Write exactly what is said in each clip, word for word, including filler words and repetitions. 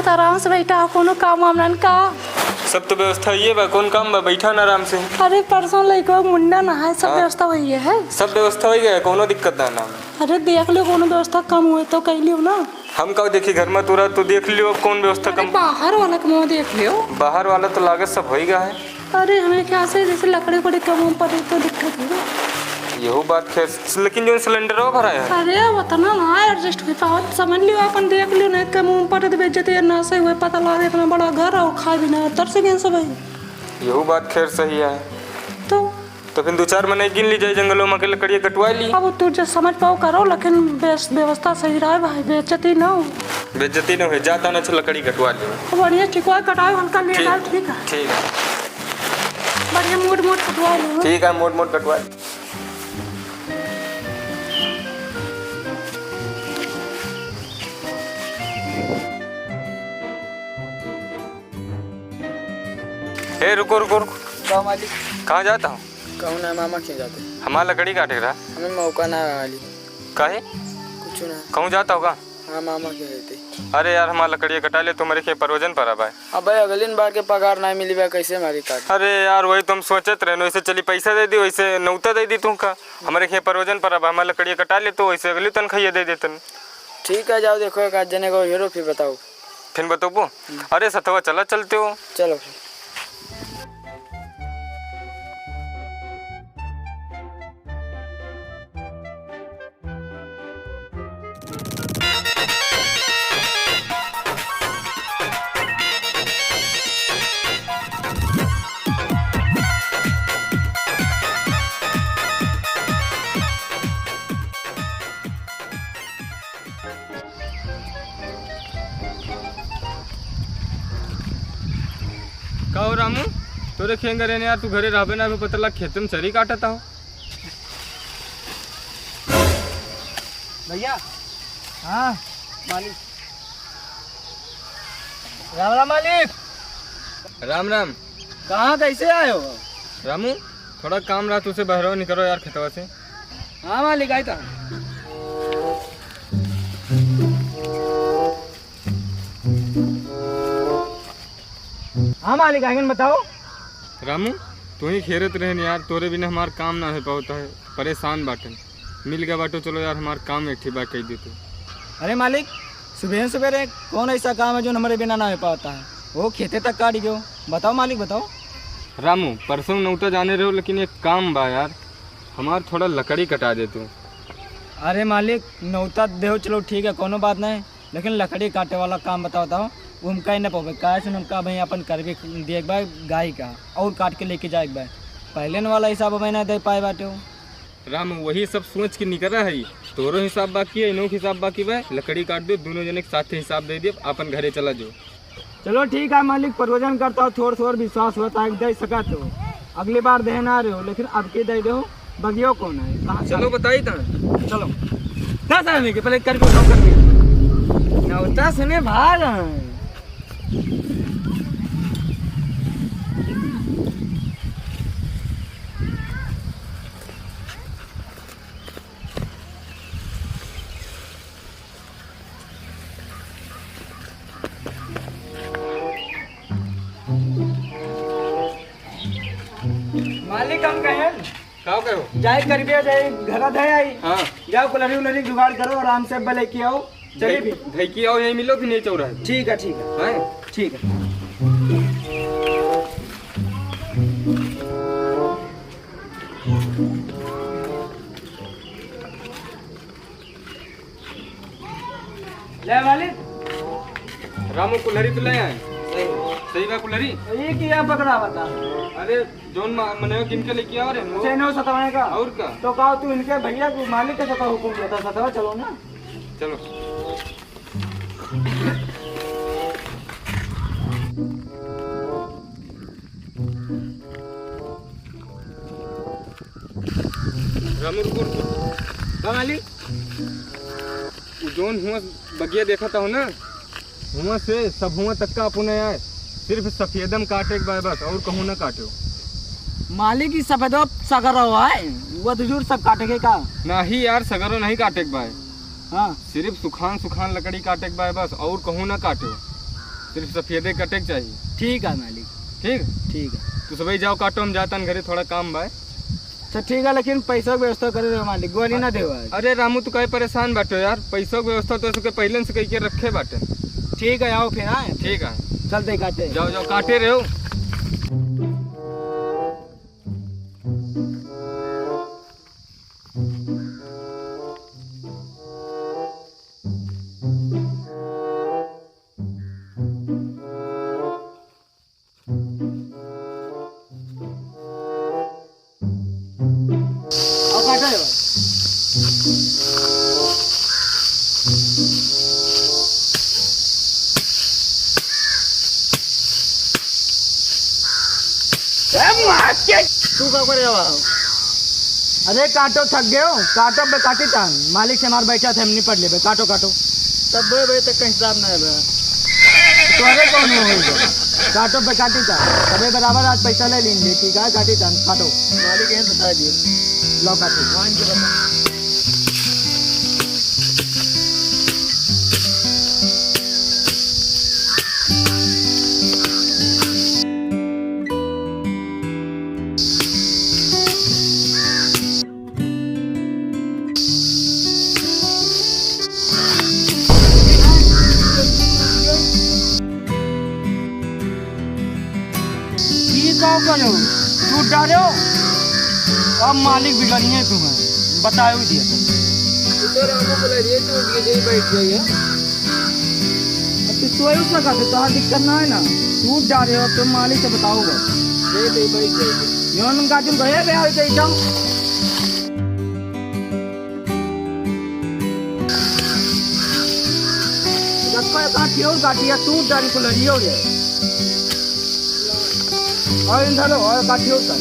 आराम से बैठा हो, कोनो काम वाम ना का? सब तो व्यवस्था ये बा, कौन काम बा, बैठा ना आराम से। अरे, परसों लइकवा मुंडन है, सब हाँ। व्यवस्था वही है। सब व्यवस्था हो गया, कोनो दिक्कत ना ना। अरे, देख लियो, कोनो व्यवस्था कम हुए तो कह लियो ना। हम का देखी, घर में तू रह, तू देख लियो, अब कौन व्यवस्था अरे, कम। बाहर वाला कमवा देख लियो। बाहर वाला तो लागत सब हो ही गया है। अरे, हमें क्या से जैसे लकड़ी उकड़ी कम उम पड़े तो दिक्कत है। यहू बात खैर, लेकिन जो सिलेंडर भरा है। अरे, उतना ना adjust हो पावत, समझ लियो, अपन देख लियो, नहीं कम उम पड़े तो बेइज्जती या ना सही हुए, पता लगा इतना बड़ा घर और खाए भी ना, तरस गए सब भाई। यहू बात खैर सही है। तो? तो फिर दो चार मने गिन ली जाए, जंगलों में के लकड़ियाँ कटवा ली। अब तू जो समझ पाओ करो, लेकिन बेस-, व्यवस्था सही रहे भाई, बेइज्जती ना हो। बेइज्जती ना हो, जाता ना, अच्छा लकड़ी कटवा ली। बढ़िया ठीक है, कटाओ, हल्का ले ठीक, आओ, ठीक है। ठीक है। बढ़िया मोट मोट कटवा लो। ठीक है, मोट मोट कटवा ली। ए, रुको, रुको, रुको। का मालिक? कहाँ जाता हो? कहूँ ना, मामा के जाते। हमार लकड़ी काटे के रहा। हमें मौका ना है मालिक। काहे? कुछ ना। कहूँ जाता होगा? हाँ, मामा के रहते। अरे यार, हमार लकड़िया कटा ले, तुम्हारे के परोजन पर अब है। अबे, अगलिन बार के पगार ना मिली बा, कैसे मारी काट? अरे यार, वही तो हम सोचत रहे, वैसे चली पैसा दे दी, वैसे नौता दे दी तुमका। हमारे के परोजन पर अब हमार लकड़िया कटा ले, तो वैसे अगली तनख्वाह दे देतन। ठीक है, जाओ देखो एक आध जने को हेरो, फिर बताओ। फिर बतोबो? हम्म। अरे सतवा चला, चलते हो। चलो फिर। का हो रामू, तोरे खेंगा रहने यार, तू घरे रहबे ना, अभी पता लग खेत में चरी काटत हो। भैया। हाँ। मालिक। राम राम मालिक। राम राम। कहाँ कैसे आए हो? रामू, थोड़ा काम रहा, तुझसे बहरो निकलो यार खेतवा से। हाँ मालिक, आई था। हाँ मालिक, आगे बताओ। रामू, तू ही खेरत रहन यार, तोरे बिना हमार काम ना हो पावत है, परेशान बाटन। मिल गया बाटो, चलो यार, हमार काम एक ठे बा, कह दे तू। अरे मालिक, सुबह सुबह रे, कौन ऐसा काम है जो हमारे बिना ना हो पाता है? वो खेते तक काट गयो। बताओ मालिक, बताओ। रामू, परसों नौता जाने रहो, लेकिन एक काम बा यार, हमार थोड़ा लकड़ी कटा दे तू। अरे मालिक, नौता देहो, चलो ठीक है, कोनो बात नहीं, लेकिन लकड़ी काटे वाला काम बताओ, बताओ। वो हम कह न पावे, काहे से उनका भाई अपन करबे देख बा गाय का और काट के लेके जाए बा। पहले न वाला हिसाब हमें ना दे पाए बाटे हो। राम, वही सब सोच के निकला है, तोरो हिसाब बाकी है, इनो हिसाब बाकी बा। लकड़ी काट दो, दोनों जने के साथ हिसाब दे दियो, अपन घरे चला जाओ। चलो ठीक है मालिक, परोजन करता हो, थोड़ थोड़ विश्वास होता है, दे सकत हो। अगली बार देना रहे हो, लेकिन अब के दे दो, बगियो कौन है, कहाँ से चलो आए? बताई ता। चलो। दस आदमी के पहले करके उठाओ, करके। नौता सुने भाग हैं। मालिक, हम कहें, का कहो? जाए करबे, जाए घरा धे आई। हाँ। जाओ, कुलरी उलरी जुगाड़ करो, आराम से बले के आओ। चलिए धई-, भी। धई की आओ, यहीं मिलो, फिर नहीं चौराहे। ठीक है, ठीक है। हैं? ठीक है। ले मालिक। रामू, कुल्हरी तो ले आए। सही। सही बा कुल्हरी? ये क्या पकड़ा बता? अरे, जौन मा-, मने किनके लेके आ रहे हैं, वो। चैनो सतवाए का? और का? तो का तू इनके भैया को मालिक के सता हुकुम देता, सतवा चलो ना। चलो। रामू, रुको, रुको। का मालिक? उ जौन हुआं बगिया देखत हो ना, हुआं से सब हुआं तक का अपने आए, सिर्फ सफेदम काटे के बा बस, और कहूँ ना काटो। मालिक, ई सफेदो सगरो है, वो तो जरूर सब काटे के का? नहीं यार, सगरो नहीं काटे के बा। हाँ। सिर्फ सुखान सुखान लकड़ी काटे के बा बस, और कहूँ ना काटो। सिर्फ सफेदे कटे के चाहिए। ठीक है मालिक। ठीक? ठीक है। तू सबही जाओ काटो, हम जातन घरे, थोड़ा काम बा। अच्छा ठीक है, लेकिन पैसा के व्यवस्था करे रहो मालिक, गोली ना देवा। अरे रामू, तू काहे परेशान बाटो यार, पैसा के व्यवस्था तो सबके पहिले से कइके रखे बाटे। ठीक है, आओ फिर, हाँ? ठीक है। चलते काटे। जाओ, जाओ, काटे रहो। अब काटो ये। ए माँ के! तू का करे बा? अरे काटो, थक गयो, काटो बे, काटी तान। मालिक से हमार बैठा थे, हम निपट लेबे, काटो, काटो। तब बे, बे तक का हिसाब ना है बे। तो अरे कौन हो गई? काटो बे, काटी तान। अबे बराबर आज पैसा ले लेंगे, ठीक है, काटी तान, काटो। मालिक यहीं बता दिए। लो काटो। हाँ, इनके बता। ई का करे हो? टूट डारे हो? अब मालिक बिगड़िए तुम्हें, बताओ दिया तो। तू तो रामू को ले लिए, तू ये यहीं बैठ गई है। अब तू सोए उस लगा, तो तोहार दिक्कत ना है ना। टूट डारे हो, अब तुम मालिक से बताओ बस। नहीं, नहीं, बैठ गई। योन का तुम गए बे, आओ तो एकदम। रखो एक आंख और काटी है, तू डर को लड़ियो रे। और इन धरो, और काटी और कर।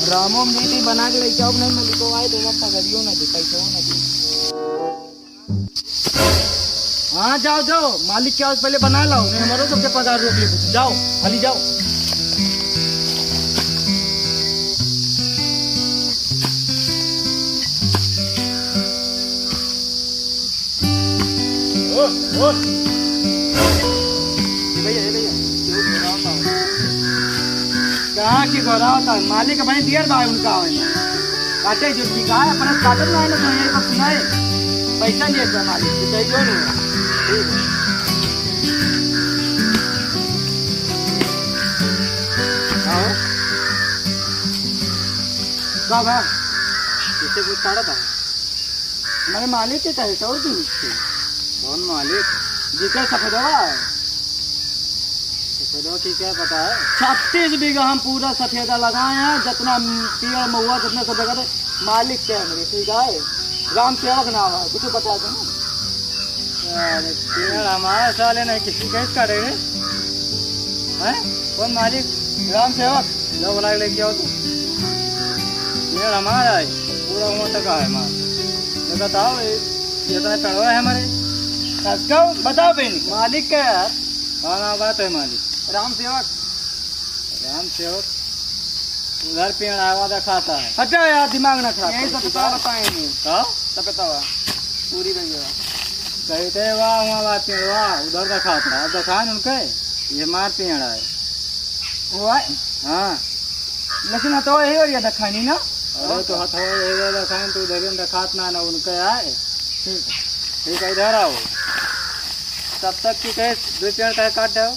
रामो मीठी बना के लेके आओ, नहीं मलिको आए तो मैं पगड़ियो ना दे, पैसो ना दे। हाँ, जाओ, जाओ, मालिक के आवे से पहले बना लाओ, नहीं हमारो सबके पगार रोक ले। जाओ, खाली जाओ। ओ, ओ। ए भैया, ए भैया, क्यों घबराता हो? कहाँ की घबराता है? मालिक भाई दियर भाई उनका है। काटे जो ठीक है, अपना काटन ना है ना, तो यही को सुनाए। पैसा लिए तो मालिक, तो चाहिए जो नहीं है। ठीक है। आओ। का बा? किससे पूछ काढ़ा था? हमारे मालिक के कहे, और की पूछते? कौन मालिक? जी के सफेदवा। सफेदवा की क्या पता है? छत्तीस बीघा हम पूरा सफेदा लगाए हैं, जितना पेड़ महुआ, जितना सब जगह थे, मालिक के हमरे, ठीक है? राम सेवक नाम है, कुछ बता दो ना। अरे, पेड़ हमारा साले नहीं, किसी कैसे काटे रे? हैं? कौन मालिक? राम सेवक। लो, बुला के लेके आओ तो। पेड़ हमारा है, पूरा हुआ तक है हमारा। मैं बताओ, ये, ये तो पेड़वा है हमारे। कब बताओ बे इनका? मालिक का है यार? हाँ, हाँ, बात है मालिक। राम सेवक। राम सेवक, उधर पेड़ आवा दिखाता है। हटा यार, दिमाग ना खराब यही कर, सब ठीक बता है? बताएंगे। का? सब बतावा। पूरी भैया। कहते वाह, वहाँ बात पेड़ वाह, उधर दिखाता है। अब दिखाएं उनके, ये मार पेड़ है। वो है? हाँ। लेकिन हथवा यही ओरिया दिखाई नहीं ना? अरे तो हथवा यही ओरिया दिखाई, तो उधर ही दिखात ना, ना उनके आए। ठीक है। ठीक है, इधर आओ। तब तक की कहे, दो पेड़ काहे काट दो?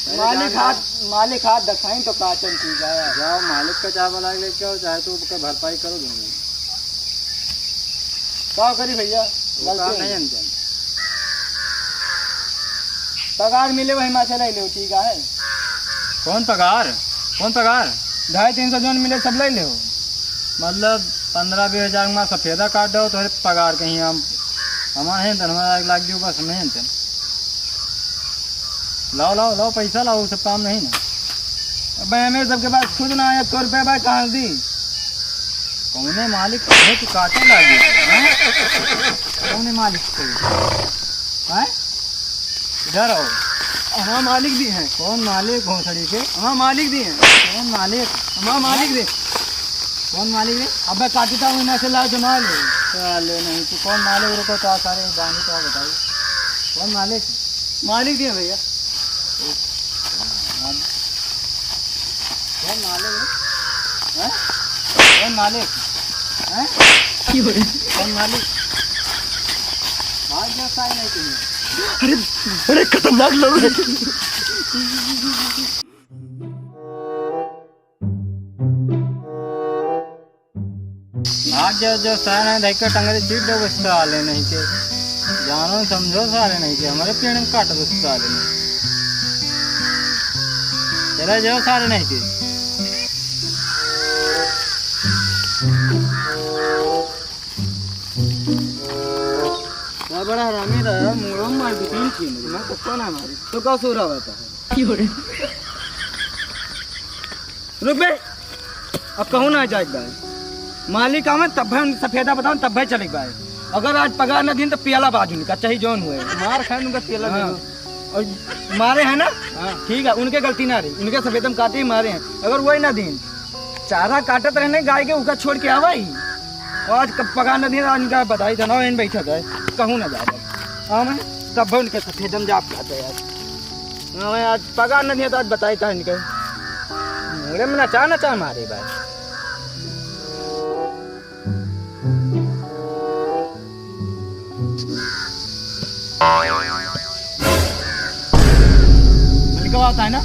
अरे मालिक जान हाथ, मालिक हाथ दिखाई तो काटन की जाए। जाओ, मालिक का चाहे बुला के लेके आओ, चाहे तो उसका भरपाई करो दोनों। का करी भैया? वो काम गलती नहीं है। जानते हम। पगार मिले वही माँ से ले लो, ठीक है? कौन पगार? कौन पगार? ढाई तीन सौ जौन मिले सब ले लो। मतलब पन्द्रह बीस हजार में सफेदा काट दो तो पगार कहीं हम, हमारे हैं तो हमारा लाग दियो बस, नहीं हैं तो। लाओ, लाओ, लाओ, पैसा लाओ, सब काम नहीं ना। अबे हमें सबके पास खुद ना है, एक सौ रुपये भाई कहाँ से दी? कौने मालिक कहे कि काटे लागे, हैं? कौने मालिक कहे? हैं? इधर आओ। हमारा मालिक भी है। कौन मालिक भोसड़ी के? हमारा मालिक भी है। कौन मालिक? हमारा मालिक भी। कौन मालिक रे? अबे काटी था, मैं से लाओ, जमा ले। साले नहीं, तू कौन मालिक? रुको, तो सारे बांधी तो बताई। कौन मालिक? मालिक दिए भैया। कौन मालिक रे? हैं? कौन मालिक? हैं? कौन मालिक? भाग जा, साले नहीं चाहिए। अरे, अरे, खतरनाक लोग हैं। आज जो, जो सारे हैं, देख के टंगरी चीर दो, साले नहीं के। जानो समझो साले नहीं के, हमारे पेड़ में काट दो साले नहीं। चले जाओ साले नहीं के। क्या बड़ा हरामी रहा, मुड़ो मार दो, तीन छीन, मैं कुत्ता ना मारी। तो का सो रहा था? रुक बे, अब कहूँ ना जाए के बा। मालिक आवे तब भाई उनके सफेदा बताओ, तब भाई चले के बा। अगर आज पगार न दिन तो पियाला बाजू उनका, चाहे जौन हुए। मार खाए उनका पियाला हाँ। दे दो। और मारे हैं ना? हाँ। ठीक है, उनके गलती ना रही, उनके सफेदा हम काटे ही मारे हैं। अगर वही ना दिन चारा काटत रहने गाय के, उका छोड़ के आवा ही। आज कब पगार न दिन, आज इनका बताई था ना, इन बैठा था, कहूँ ना जाए। हाँ, मैं तब भाई उनके सफेदा हम जाप जाते यार। हाँ, मैं आज पगार नहीं है तो आज बताई था इनके। मुड़े में नचा नचा मारे भाई। मलिकवा आता है ना?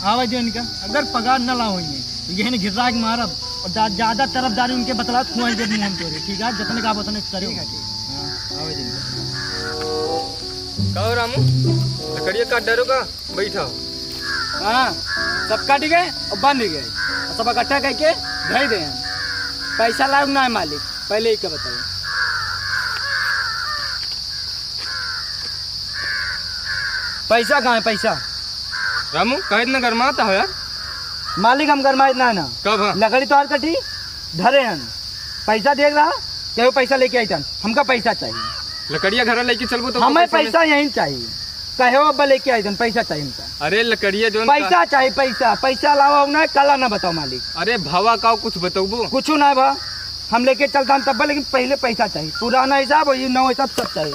आवे जो इनका, अगर पगार न ला होइए, तो यही ने घिर्रा के मारब और जा-, ज्यादा तरफदारी उनके बतला खुआई जब मुंह हम तोरे, ठीक है? जतने का उतने करे। ठीक है, ठीक। हाँ, आवे दिन। का हो रामू, लकड़िया काट डारो का? बैठा हो। हाँ, सब काट गए और बांध गए। और सब इकट्ठा करके धर दे हैं। पैसा लाओ ना है मालिक, पहले ही का बताओ। पैसा कहाँ है, पैसा? रामू, काहे इतना गरमाता हो यार? मालिक, हम गरमाइत ना है ना। कब है? लकड़ी तोहार कटी, धरे हैं। पैसा देख रहा, कहो पैसा लेके आई तन। हमका पैसा चाहिए। लकड़िया घर लेके चलबो तो हमें पैसा पैसा यहीं चाहिए। कहो अब लेके आई तन, पैसा चाहिए हमका। अरे लकड़िया जोन का पैसा चाहिए, पैसा। पैसा लावा हो ना, काला ना बताओ मालिक। अरे भावा का कुछ बतौबो? कुछ ना भा, हम लेके चलता हम तब, लेकिन पहले पैसा चाहिए। पुराना हिसाब और ये नवा हिसाब सब चाहिए।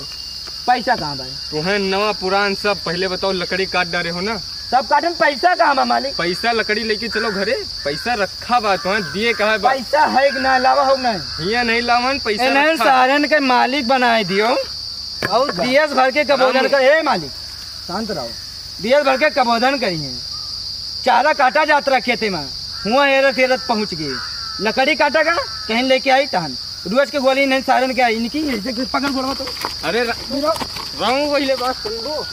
पैसा कहाँ भाई? तोहे नवा पुरान सब पहले बताओ, लकड़ी काट डारे हो ना? सब काटन, पैसा कहाँ बा मालिक? पैसा लकड़ी लेके चलो घरे, पैसा रखा बा, तोहे दिए कहा बा? पैसा है कि ना, लावा हो कि नहीं? हिया नहीं लावन, पैसा ए नहीं, रखा। सारन के मालिक बनाए दियो। और दियस भर के कबोधन रामू। कर, ए मालिक, शांत रहो। दियस भर के कबोधन करी है। चारा काटा जात रहा खेते में, हुआ हेरत हेरत पहुँच गए। लकड़ी काटा का, कहीं लेके आई तहन। रोज के गोली नहीं सारन के आई, इनकी ऐसे कि पकड़ गोड़वा तो। अरे रा-, गिरो। रामू पहले बात सुन लो।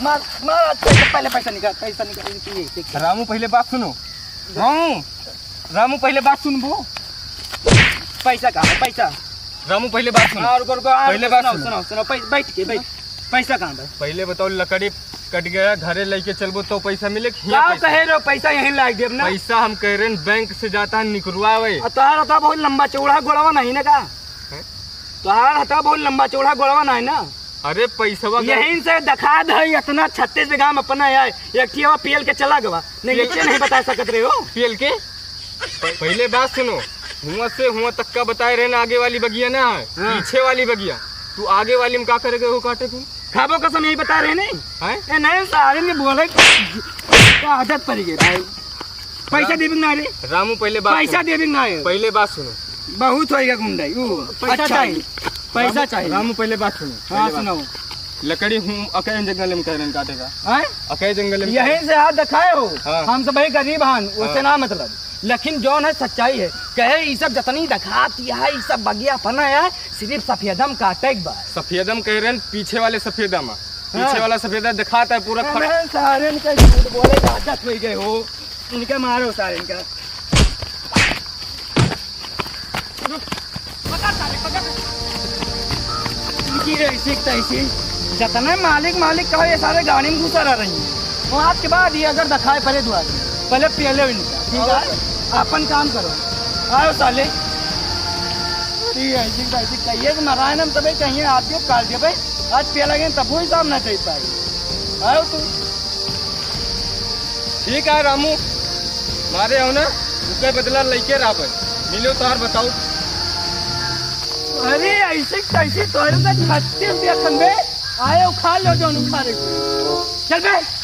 मार, मार, आज पैसा, पहले पैसा निकाल, पैसा निकाल, इनकी ऐसे कि रामू पहले बात सुनो। रामू, रामू पहले बात सुनबो। पैसा कहाँ है, पैसा? रामू पहले बात सुनो। हाँ, रुको, रुको, हाँ, पहले रुको, बात सुनाओ, सुनो। सुनाओ, सुनाओ, पै-, बैठ के, बैठ। पैसा कहाँ बा? पहले बताओ, लकड़ी कट गया, घरे लेके चलबो तो पैसा मिले कि हियाँ का पैसा? कहे रहो, पैसा यहीं लाग देब ना। पैसा हम कह रहे हैं, बैंक से जाता है निकलवावे। और तोहार हथवा बहुत लंबा चौड़ा गोड़वा नहीं ना का? हैं? तोहार हथवा बहुत लंबा चौड़ा गोड़वा नहीं ना? अरे पैसवा का यहीं से दिखा दे, इतना छत्तीस बीघा में अपना है, एक ठियावा पेल के चला गवा, नहीं पेल नीचे नहीं बता सकत रहे हो। पेल के? प-, पहले बात सुनो, हुआं से हुआं तक का बताए रहे ना, आगे वाली बगिया ना है, हाँ। पीछे वाली बगिया। तू आगे वाली में का करे गए हो काटे तू? खाबो कसम यही बता रहे नहीं। हैं? ए, नहीं, सारे में बोले का आदत पड़ गई भाई। पैसा राम-, देबे ना रे। रामू पहले बात पैसा सुनो। देबे ना है। पहले बात सुनो। बहुत होएगा गुंडाई। ओ, पैसा अच्छा। चाहिए। पैसा रामू, चाहिए। रामू पहले बात सुनो। हाँ, पहले बात। सुनाओ। लकड़ी हूँ अकई जंगल में कह रहे काटे का। हैं? अकई जंगल में यहीं से हाथ दिखाए हो। हाँ। हम सब भाई गरीब हन, उससे हाँ। ना मतलब। लेकिन जौन है सच्चाई है, कहे ई सब जतनी दिखात है, ई सब बगिया पना है, सिर्फ सफेदम काटे के बा। सफेदम कह रहे हैं, पीछे वाले सफेदम। हाँ। पीछे वाला सफेदा दिखाता है पूरा खड़ा। अरे सारे इनका झूठ बोले का आदत हो गए हो। इनका मारो सारे इनका। पकड़ साले, पकड़। इनकी ऐसी तैसी, जतने मालिक मालिक कहो ये सारे गाड़ी में घुसा रह रही हैं। वो आज के बाद ये अगर दिखाए पड़े दुआरे, पहले पियले इनका, ठीक है? अपन काम करो। आओ साले। ठीक है, ऐसी तैसी कहिए कि नारायण हम तबे कहिए आप जो काल देबे। आज पिया लगे तब वही काम ना कर पाई। आओ तू। ठीक है रामू, मारे हो ना, उके बदला लइके रहबे। मिलो तोहार बताओ। अरे, ऐसे कैसे तोहरे से छत्तीस दिया खंबे? आयो, खा लो जौन उखाड़े। चल बे।